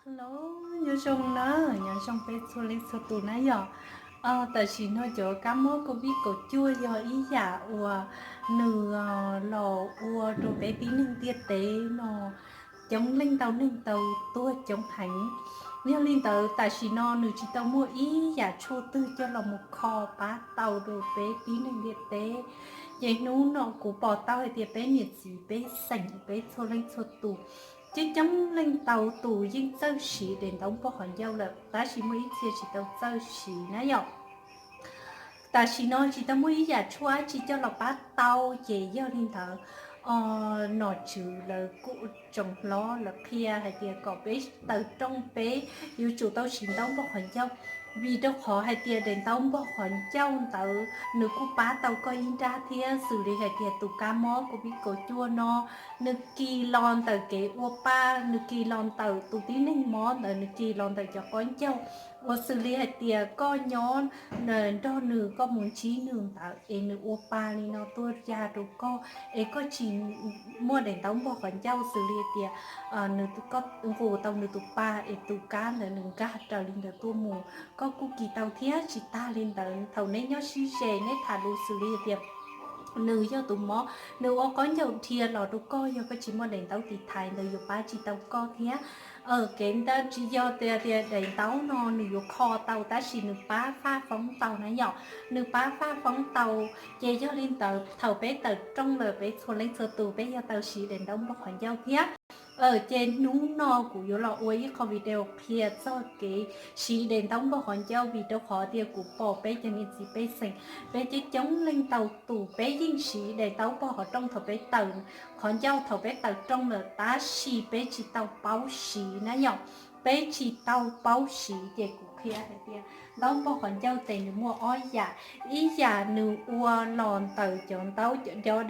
Hello, nyob zoo na, nyob zoo peb txhua leej txhua tus na yom. Tam sim no cov kab mob covid kaum cuaj yog ib yam uas nws los ua rau peb tib neeg ntiaj teb no coob leej ntau neeg tau tuag coob heev. Yog li ntawd tam sim no nws tsis tau muaj ib yam tshuaj twg coj los mus kho pab tau rau peb tib neeg ntiaj teb. Ces hnub no kuv pom tau hais tias peb niam txiv peb xeem peb txhua leej txhua tus, coob coob leej ntau tus yeej txawj siv daim ntaub npog qhov ncauj lawm, tab sis muaj ib txhia tsis tau txawj siv na yom. Tam sim no tsis tau muaj ib yam tshuaj dab tsi coj los pab tau, ces yog li ntawd nom tswv lawv kuj tsoom hlob lawv qhia hais tias kom peb taws rooj peb yuav tsum tau siv ntaub npog qhov ncauj, vim rau qhov hais tias daim ntaub npog qhov ncauj ntawd nws kuj pab tau koj ib nrab thiab. Xws li hais tias tus kab mob covid kaum cuaj no, nws kis los ntawm kev ua pa, nws kis los ntawm tus tib neeg mob ntawd, nws kis los ntawm cov qaub ncaug uas xws li hais tias koj nyob nrog nws, koj mus ntsib nws ntawd es nws ua pa li no tuaj ya rau koj, es koj tsis muaj daim ntaub npog qhov ncauj, xws li tias nws, koj nqus tau nws tus pa es tus kab ntawd nws nkag raws li ntawd tuaj mus, koj kuj kis tau thiab. Tsis tag li ntawd, thaum neb nyob sib ze neb tham lus xws li tias nws yog tus mob, nws ua qaub ncaug dhia los rau koj, yog koj tsis muaj daim ntaub tiv thaiv ntawd yuav pab tsis tau koj thiab. Kev ntawd tsis yog tias daim ntaub no nws yuav kho tau, tab sis nws pab faj foob tau na yom, nws pab faj foob tau. Ces yog li ntawd thaum peb taws rooj lawm peb txhua leej txhua tus peb yuav tau siv daim ntaub npog qhov ncauj thiab. Ces hnub no kuv yuav los ua ib qho video qhia txog kev siv daim ntaub npog qhov ncauj, vim rau qhov tias kuv pom peb cov niam txiv pej xeem, peb coob coob leej tau tus peb yeej siv daim ntaub npog qhov rooj thaum peb taws, qhov ncauj thaum peb taws rooj lawm, tab sis peb tsis tau paub siv na yom. Peb tsis tau paub siv, ces kuv qhia hais tias ntaub npog qhov ncauj ces nws muaj ob yam. Ib yam nws ua los ntawm cov ntaub, cov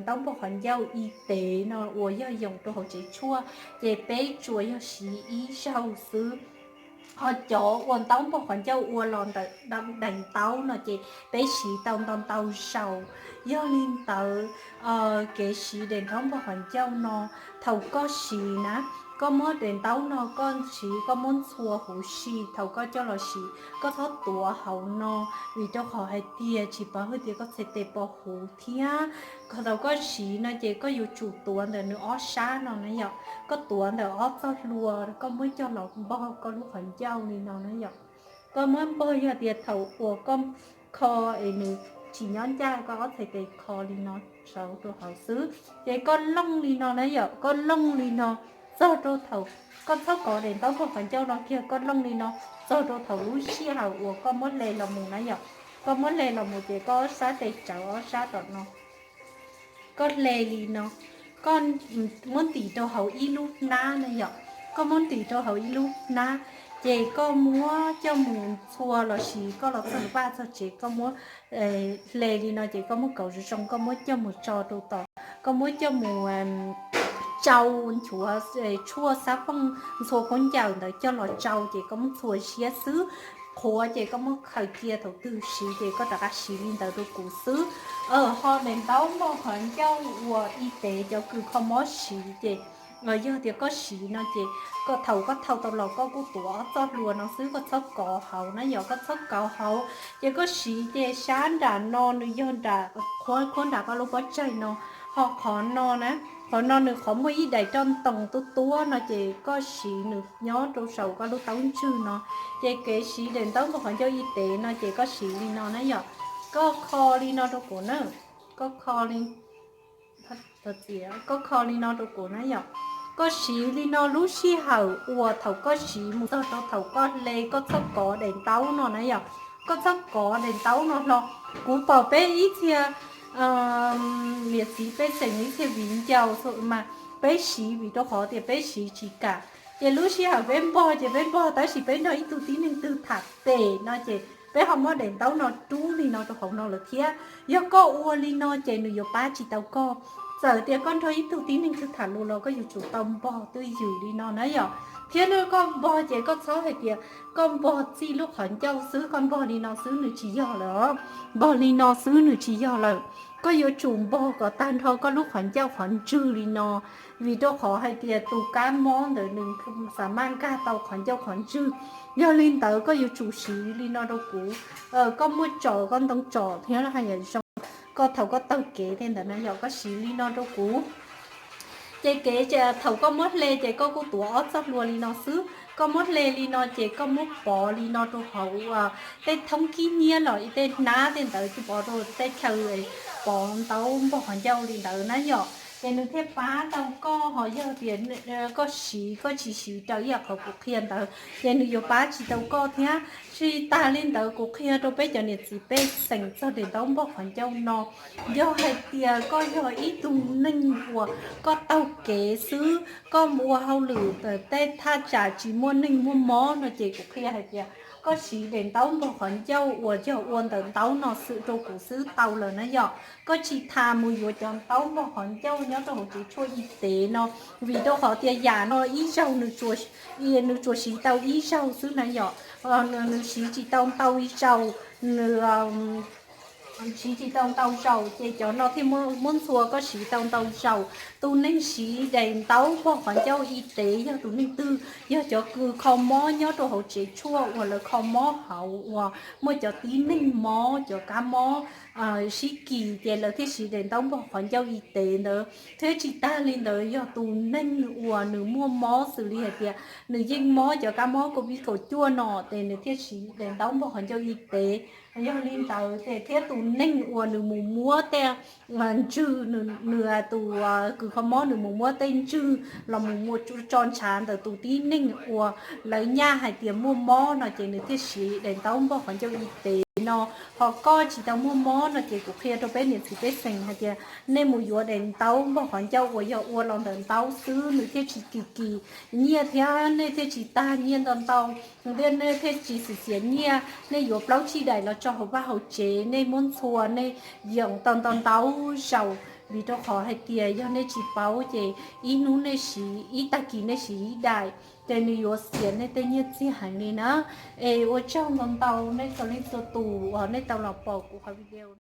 ntaub npog qhov ncauj i tev no uas yog yoom rau hauv tsev tshuaj, ces peb tsuas yog siv ib zaug xwb. Ho cov uas ntaub npog qhov ncauj ua los ntawm daim ntaub no ces peb siv tau ntau ntau zaus. Yog li ntawd, kev siv daim ntaub npog qhov ncauj no, thaum koj siv na, koj muab daim ntaub no koj siv koj muab ntxhua huv si thaum koj coj los siv, koj txhob tuav hauv no, vim rau qhov hais tias tsis paub hais tias koj txhais tes puas huv thiab. Thaum koj siv no ces koj yuav tsum tuav ntawm nws ob sab no na yom, koj tuav ntawm ob txoj hlua, koj muab coj los npog koj lub qhov ncauj li no na yom. Koj muab npog, yog tias thaum uas koj kho es nws tsis nyob ncaj, koj ob txhais tes kho li no saud rau hauv xwb, ces koj looj li no na yom, koj looj li no txog rau thaum, koj txhob kov daim ntaub npog qhov ncauj no kiag, koj looj li no txog rau thaum lub sij hawm uas koj muab hle los mus na yom. Koj muab hle los mus ces koj ob sab tes tsawv ob sab tom no, koj hle li no, koj muab ntim rau hauv ib lub hnab na yom, koj muab ntim rau hauv ib lub hnab, ces koj muab coj mus ntxhua los sis koj los txog vaj txog tsev koj muab hle li no ces koj muab kauv zoo zoo, koj muab coj mus tso rau tom, koj muab coj mus tsau nchuav tshuaj xab fooj ntxhua khaub ncaws ntawd coj los tsau ces koj muab ntxhua siab xwb, qhuav ces koj muab khaws cia, thaum twg siv ces koj rov qab siv li ntawd rau kuv xwb. Ho daim ntaub npog qhov ncauj uas i tev cov kws kho mob siv ces yog tias koj siv no ces thaum koj thau tau los koj kuj tuav ob txoj hlua no xwb, koj txhob kov hauv na yom, koj txhob kov hauv. Ces koj siv ces sab nram no nws yog nram, qhuav nram koj lub pob tsaig no, ho qhov no na, qhov no nws qhov muaj ib daim roj ntoos tuab tuab no ces koj siv nws nyob rau saum koj lub taub ntswg no. Ces kev siv daim ntaub npog qhov ncauj i tev no ces koj siv li no na yom, koj kho li no rau kuv na, koj kho li koj kho li no rau kuv na yom. Koj siv li no lub sij hawm uas thaum koj siv mus txog rau thaum koj hle, koj txhob kov daim ntaub no na yom, koj txhob kov daim ntaub no hlo. Kuv pom peb ib txhia niam txiv pej xeem ib txhia viv ncaus mas peb siv vim rau qhov tias peb siv tsis kam, ces lub sij hawm peb npog ces peb npog, tab sis peb nrog ib tug tib neeg twg tham pem no ces peb ho muab daim ntaub no rub li no rau hauv no lawm thiab. Yog koj ua li no ces nws yuav pab tsis tau koj. Txawm tias koj nrog ib tug tib neeg twg tham lus los koj yuav tsum tau npog twj ywm li no na yom. Thiab koj npog ces koj txhob hais tias koj npog txij lub qhov ncauj xwb, koj npog li no xwb nws tsis yog lawm. Npog li no xwb nws tsis yog lawm. Koj yuav tsum npog kom tag nrho koj lub qhov ncauj qhov ntswg li no, vim rau qhov hais tias tus kab mob ntawd nws xa maj nkag tau qhov ncauj qhov ntswg. Yog li ntawd koj yuav tsum siv li no rau kuv. Koj muaj tsom, koj ntoo tsom thiab haj yam zoo, koj thaum koj taug kev tej ntawd na yom, koj siv li no rau kuv. Ces kev thaum koj muab hle ces koj kuj tuav ob txoj hlua li no xwb. Koj muab hle li no ces koj muab pov li no rau hauv tej thoob kib nyiab los tej hnab tej ntawd, pov rau tej chaw pov ntaub npog qhov ncauj li ntawd na yom, ces nws thiaj pab tau koj. Ho yog tias koj siv, koj tsis siv raws ib yam qhov kuv qhia ntawd ces nws yuav pab tsis tau koj thiab. Tsis tas li ntawd, kuv qhia rau peb cov niam txiv pej xeem txog daim ntaub npog qhov ncauj no. Yog hais tias koj yog ib tug neeg uas koj taug kev xwb, koj ua hauj lwm tej thaj tsam tsis muaj neeg muaj mob no ces kuv qhia hais tias koj siv daim ntaub npog qhov ncauj uas yog ua ntawm ntaub no xwb rau kuv xwb tau lawm na yom. Koj tsis tas mus yuav cov ntaub npog qhov ncauj nyob rau hauv tsev tshuaj Y Tế no, vim rau qhov tias yam no ib zaug nws tsuas siv tau ib zaug xwb na yom. Nws siv tsis tau ntau zaus, nws siv tsis tau ntau zaus ces cov no thiaj muab ntxhua koj siv tau ntau zaus. Tus neeg siv daim ntaub npog qhov ncauj Y Tế yog tus neeg twg? Yog cov kws kho mob nyob rau hauv tsev tshuaj uas lawv kho mob hauv uas muaj cov tib neeg mob, cov kab mob sib kis ces lawv thiaj siv daim ntaub npog qhov ncauj Y Tế ntawd. Thiab tsis tas li ntawd, yog tus neeg uas nws muaj mob xws li hais tias nws yeej mob cov kab mob COVID kaum cuaj no ces nws thiaj siv daim ntaub npog qhov ncauj Y Tế. Yog li ntawd ces thiab tus neeg uas nws mus muab tej ntswg, nws tus kws kho mob nws mus muab tej ntswg los mus muab tso ntshav ntawm tus tib neeg uas lawv nyaj hais tias muaj mob no ces nws thiaj siv daim ntaub npog qhov ncauj Y Tế no. Ho koj tsis tau muaj mob no ces kuv qhia rau peb niam txiv pej xeem hais tias nej mus yuav daim ntaub npog qhov ncauj uas yog ua los ntawm ntaub xwb, nws thiaj tsis kis kis nyiaj thiab nej thiaj tsis tag nyiaj ntau ntau, thiab nej thiaj tsis xiv xiav nyiaj. Nej yuav plaub tsib daim los tso hauv vaj hauv tsev, nej muab ntxhua nej yeem tau ntau ntau zaus, vim rau qhov hais tias yog nej tsis paub ces ib hnub nej siv, ib tag kis nej siv ib daim ces nws yuav xiam nej tej nyiaj txiag heev li na. Es ua tsaug ntau ntau nej txhua leej txhua tus uas nej tau los pom kuv qhov video.